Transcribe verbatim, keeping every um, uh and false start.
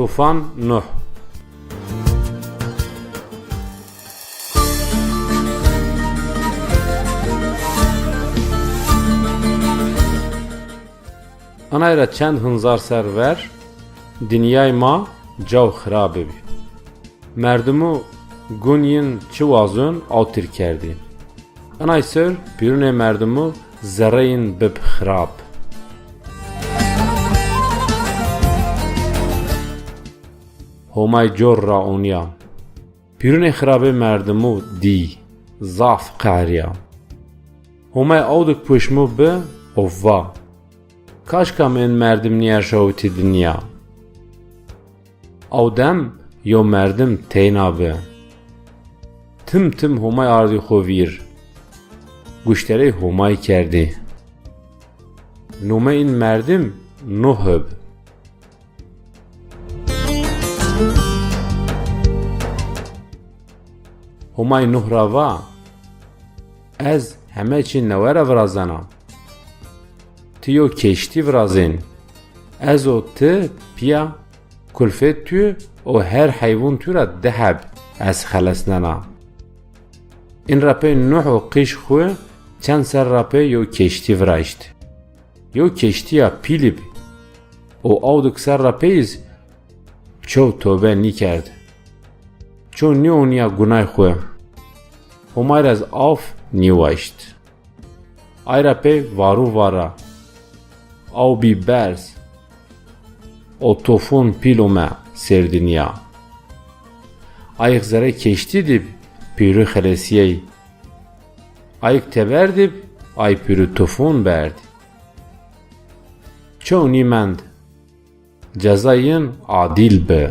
Tufan Nuh. Anay ra çend hinzar ser ver dinyay ma caw xira bibî. Merdimu gun yin çi wazon aw tir kerdî. Anay ser pîrunê merdimu zerrê yin bib xirab. Homay cor ra onîya. Pîrunê xirabê merdimu dî, zaf qehrîya. Homay awdik puşmu bi û va: Kaşka mi in merdim nîerşawitî dinya. Aw dem yo merdim teyna bi. Tim tim Homay ardî xo vîr. Guşterey Homay kerdî. Nome in merdim Nuh ib. Homay Nuh ra va: Ez heme çî newe ra virazena. Ti yo keştî virazên. Ez û ti pîya kulfê tu û her heywûn tu ra di heb ez xelesnena. In ra pey Nuh û qîş xwu çend ser ra pey yo keştî viraşt. Yo keştîya pîlî bi û awdik ser ra pey iz çew tobe nîkerd. Çew nîonîya gunay xwu. Homay ra ez af nîwaşt. Ay ra pey varû vara. Aw bî berz. O tofûn pîl ome sêr dinya. Ayik zerê keştî dib pîrû xelesîyey. Ayik teber dib ay pîrû tofûn berd. Çew nîmend. Ceza yin adîl bi.